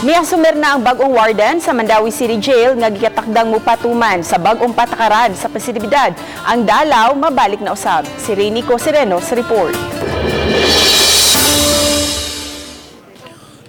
Miasumer na ang bagong warden sa Mandaue City Jail nga gikatakdang mupatuman sa bagong patakaran sa pasilidad. Ang dalaw mabalik na usab. Si Renico Sereno sa report.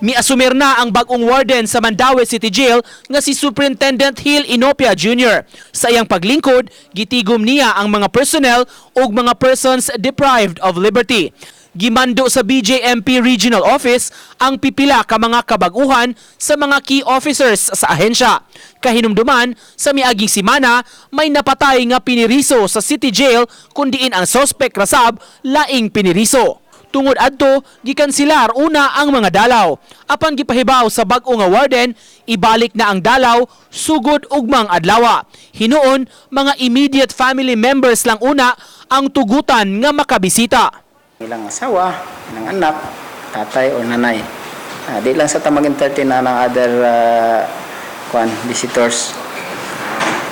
Miasumer na ang bagong warden sa Mandaue City Jail nga si Superintendent Hill Inopia Jr. Sa iyang paglingkod, gitigom niya ang mga personnel ug mga persons deprived of liberty. Gimando sa BJMP Regional Office ang pipila ka mga kabaguhan sa mga key officers sa ahensya. Kahinumduman, sa miaging simana, may napatay nga piniriso sa City Jail kundiin ang sospek rasab laing piniriso. Tungod adto, gikansilar una ang mga dalaw. Apan gipahibaw sa bag-o nga warden, ibalik na ang dalaw sugod ugmang adlawa. Hinuon, mga immediate family members lang una ang tugutan nga makabisita. Ilang asawa, ilang anak, tatay or nanay. Di lang sa ta mag-entertain na ng other kuan, visitors.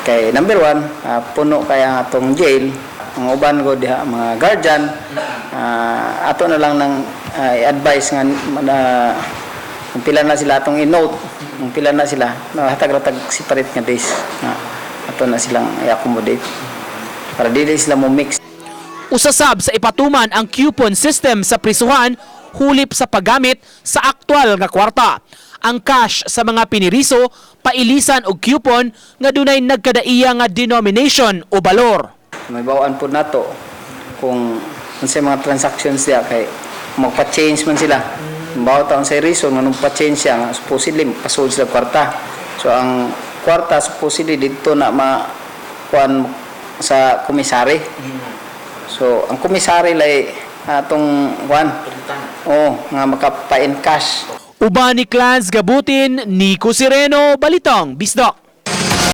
Kay number one, puno kaya ang atong jail. Ang uban ko diha mga guardian, ato na lang ng i-advise nga na kung pila na sila atong i-note, kung pila na sila, hatag-ratag separate nga days nga ato na silang i-accommodate para dili sila mo mix. Usasab sa ipatuman ang coupon system sa prisuhan hulip sa paggamit sa aktwal nga kwarta. Ang cash sa mga piniriso pailisan og coupon nga dunay nagkadaiya nga denomination o balor. May bawaan po nato kung unsay mga transactions diya kay magpa-change man sila. Bawa ta unsay reason nga nung pa-change siya nga supposedly pasold sila kwarta. So ang kwarta supposedly didto na ma kuan sa komisary. So ang komisary lay atong kuan. Oh, nga makapa-in cash. Uban ni Clans Gabutin, Nico Sireno, Balitang Bisdak.